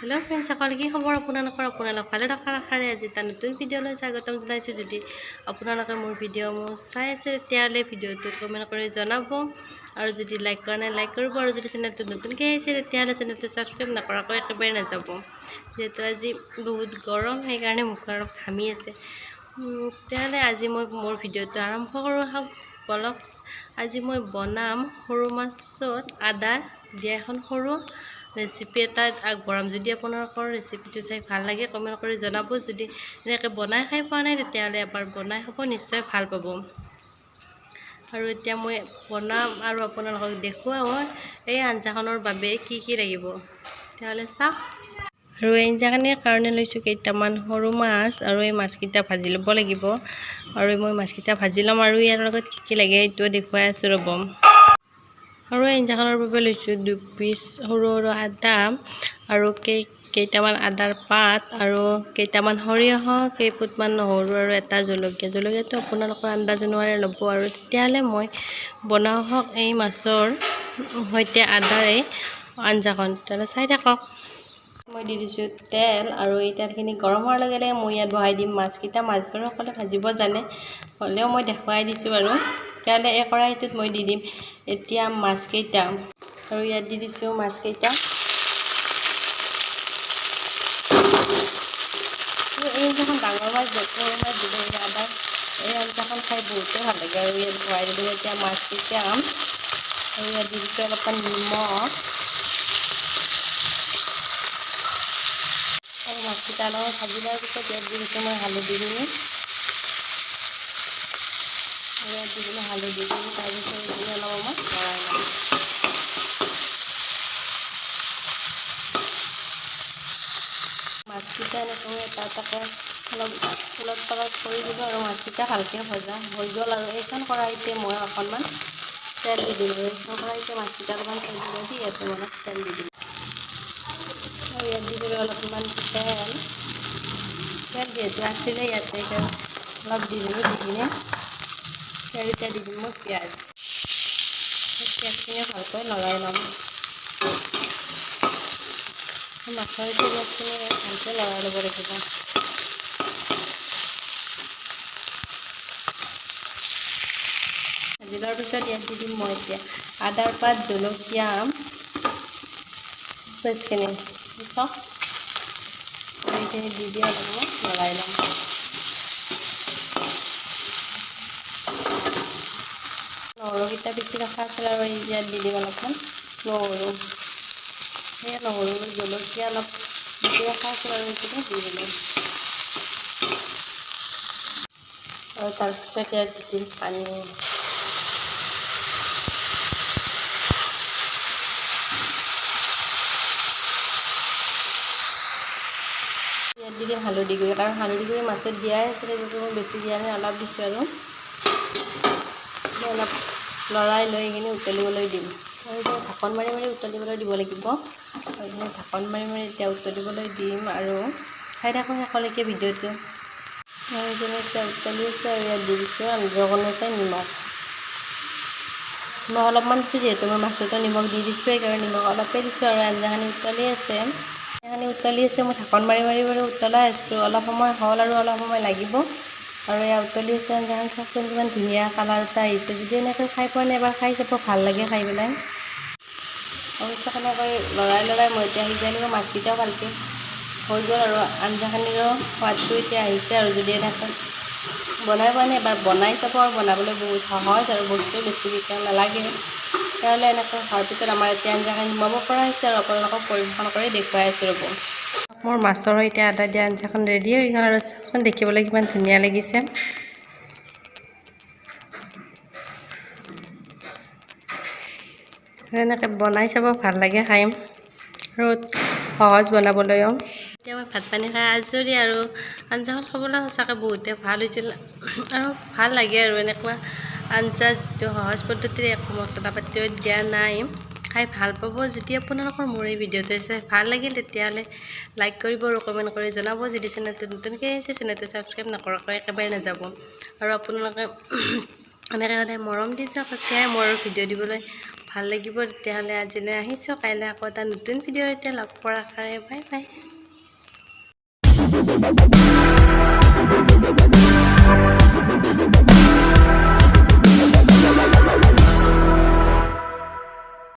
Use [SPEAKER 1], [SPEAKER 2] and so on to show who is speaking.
[SPEAKER 1] Hello' ফ্ৰেণ্ডসকল, কি খবৰ আপোনালোকৰ? আপোনালোক ভালে থকাৰ আশাৰে আজি এটা নতুন ভিডিঅ'লৈ স্বাগতম জনাইছোঁ। যদি আপোনালোকে মোৰ ভিডিঅ'সমূহ চাই আছে তেতিয়াহ'লে ভিডিঅ'টোত কমেণ্ট কৰি জনাব, আৰু যদি লাইক কৰা নাই লাইক কৰিব, আৰু যদি চেনেলটোত নতুনকৈ আহিছে তেতিয়াহ'লে চেনেলটো ছাবস্ক্ৰাইব নকৰাকৈ একেবাৰে নাযাব। যিহেতু আজি বহুত গৰম, সেইকাৰণে মুখখন অলপ ঘামি আছে। তেতিয়াহ'লে আজি মই মোৰ ভিডিঅ'টো আৰম্ভ কৰোঁ আহক বলক। আজি মই বনাম সৰু মাছত আদা দিয়া এখন সৰু ৰেচিপি এটা আগবঢ়াম। যদি আপোনালোকৰ ৰেচিপিটো চাই ভাল লাগে কমেণ্ট কৰি জনাব। যদি এনেকৈ বনাই খাই পোৱা নাই তেতিয়াহ'লে এবাৰ বনাই খাব, নিশ্চয় ভাল পাব। আৰু এতিয়া মই বনাম আৰু আপোনালোকক দেখুৱাওঁ এই আঞ্জাখনৰ বাবে কি কি লাগিব, তেতিয়াহ'লে চাওক। আৰু এই আঞ্জাখিনিৰ কাৰণে লৈছোঁ কেইটামান সৰু মাছ, আৰু এই মাছকেইটা ভাজি ল'ব লাগিব। আৰু মই মাছকেইটা ভাজি ল'ম, আৰু ইয়াৰ লগত কি কি লাগে সেইটোও দেখুৱাই আছোঁ ৰ'ব। আৰু এই আঞ্জাখনৰ বাবে লৈছোঁ 2 পিচ সৰু সৰু আদা, আৰু কেইটামান আদাৰ পাত, আৰু কেইটামান সৰিয়হ, কেইফুটমান নহৰু, আৰু এটা জলকীয়া। জলকীয়াটো আপোনালোকৰ আন্দাজ অনুসাৰে ল'ব। আৰু তেতিয়াহ'লে মই বনাওঁ হওক এই মাছৰ সৈতে আদাৰ এই আঞ্জাখন, তেতিয়াহ'লে চাই থাকক। মই দি দিছোঁ তেল, আৰু এই তেলখিনি গৰম হোৱাৰ লগে লগে মই ইয়াত বহাই দিম মাছকেইটা। মাছবোৰ সকলোৱে ভাজিব জানে, হ'লেও মই দেখুৱাই দিছোঁ আৰু। তেতিয়াহ'লে এই কেৰাহীটোত মই দি দিম এতিয়া মাছকেইটা, আৰু ইয়াত দি দিছোঁ মাছকেইটা। এই আঞ্জাখন ডাঙৰ মাছ দিয়ক, সৰু মাছ দিলে আদা এই আঞ্জাখন খাই বহুতেই ভাল লাগে। আৰু ইয়াত ভৰাই দিলোঁ এতিয়া মাছকেইটা, আৰু ইয়াত দি দিছোঁ অলপমান নিমখ, আৰু মাছকেইটা অলপ ভাজি লোৱাৰ পিছত ইয়াত দি দিছোঁ মই হালধিখিনি। ইয়াত দি দিলোঁ হালধিখিনি, তাৰপিছত এইখিনি অলপ সময় লৰাই ল'ম। মাছকেইটা এনেকৈ এটা এটাকৈ অলপ ওলট পালট কৰি দিলোঁ, আৰু মাছকেইটা ভালকৈ ভজা হৈ গ'ল। আৰু এইখন কেৰাহীতে মই অকণমান তেল দি দিলোঁ। এইখন কেৰাহীতে মাছকেইটা অলপমান তেল দি ইয়াতে মই অলপ তেল দি দিলোঁ, আৰু ইয়াত দি দিলোঁ অলপমান তেল। তেল যিহেতু আছিলে ইয়াতে অলপ দি দিলোঁ, দি কিনে এতিয়া দি দিম মই পিঁয়াজ। পিঁয়াজখিনি ভালকৈ লৰাই ল'ম। মাছৰ পিঁয়াজখিনি ভালকৈ লৰাই ল'ব লাগিব। ভাজি লোৱাৰ পিছত ইয়াত দি দিম মই এতিয়া আদাৰ পাত, জলকীয়া পেষ্টখিনি, চাওক এইখিনি দি দি অলপ মই লৰাই ল'ম। নহৰুকেইটা পিচি ৰখা আছিল, আৰু ইয়াত দি দিম অলপমান নহৰু। সেই নহৰু জলকীয়া অলপ পিচি ৰখা আছিল, আৰু সেইখিনি দি দিলোঁ। আৰু তাৰপিছত ইয়াত দি দিম পানী। ইয়াত দি দিম হালধি গুড়ি, কাৰণ হালধি গুড়ি মাছত দিয়াই আছিলে, সেইবাবে মই বেছি দিয়া নাই, অলপ দিছোঁ। আৰু অলপ লৰাই লৈ এইখিনি উতলিবলৈ দিম, আৰু এতিয়া ঢাকন মাৰি মাৰি উতলিবলৈ দিব লাগিব। আৰু এইখিনি ঢাকন মাৰি মাৰি এতিয়া উতলিবলৈ দিম, আৰু চাই থাকোঁ শেষলৈকে ভিডিঅ'টো। আৰু এইখিনি এতিয়া উতলি আছে, আৰু ইয়াত দি দিছোঁ আঞ্জাখন অনুযায়ী নিমখ। নিমখ অলপমান দিছোঁ, যিহেতু মই মাছতো নিমখ দি দিছোঁ, সেইকাৰণে নিমখ অলপেই দিছোঁ। আৰু আঞ্জাখিনি উতলি আছে, আঞ্জাখিনি উতলি আছে। মই ঢাকন মাৰি মাৰি বাৰু উতলাই আছোঁ। অলপ সময় হ'ল, আৰু অলপ সময় লাগিব। আৰু এয়া উতলি আছে আঞ্জাখন, চাওকচোন কিমান ধুনীয়া কালাৰ এটা আহিছে। যদি এনেকৈ খাই পোৱা নাই এবাৰ খাই চাব, ভাল লাগে খাই পেলাই। অৱশ্যে সেনেকৈ লৰাই লৰাই মই এতিয়া সিজাই দিলোঁ, মাছকেইটাও ভালকৈ হৈ গ'ল, আৰু আঞ্জাখিনিৰো সোৱাদটো এতিয়া আহিছে। আৰু যদি এনেকৈ বনাই পোৱা নাই এবাৰ বনাই চাব, আৰু বনাবলৈ বহুত সহজ, আৰু বস্তু বেছি বিশেষ নালাগে। তেতিয়াহ'লে এনেকৈ হোৱাৰ পিছত আমাৰ এতিয়া আঞ্জাখিনি নমাব পৰা হৈছে, আৰু আপোনালোকক পৰিৱেশন কৰি দেখুৱাই আছোঁ ৰ'ব। মোৰ মাছৰ সৈতে আদা দিয়া আঞ্জাখন ৰেডি হৈ গ'ল, আৰু চাওকচোন দেখিবলৈ কিমান ধুনীয়া লাগিছে। এনেকৈ বনাই চাব, ভাল লাগে খাই, আৰু সহজ বনাবলৈও। এতিয়া মই ভাত পানী খাই আজৰি, আৰু আঞ্জাখন খাবলৈ সঁচাকৈ বহুতে ভাল হৈছিল, আৰু ভাল লাগে। আৰু এনেকুৱা আঞ্জা যিটো সহজ পদ্ধতিৰে একো মছলা পাতিও দিয়া নাই, খাই ভাল পাব। যদি আপোনালোকৰ মোৰ এই ভিডিঅ'টো চাই ভাল লাগিল তেতিয়াহ'লে লাইক কৰিব আৰু কমেণ্ট কৰি জনাব। যদি চেনেলটো নতুনকৈ আহিছে চেনেলটো ছাবস্ক্ৰাইব নকৰাকৈ একেবাৰে নাযাব। আৰু আপোনালোকে এনেকৈ সদায় মৰম দি যাওক, তেতিয়াহে মোৰ ভিডিঅ' দিবলৈ ভাল লাগিব। তেতিয়াহ'লে আজিলৈ আহিছোঁ, কাইলৈ আকৌ এটা নতুন ভিডিঅ' এতিয়া লগ পোৱাৰ আশাৰে, বাই বাই।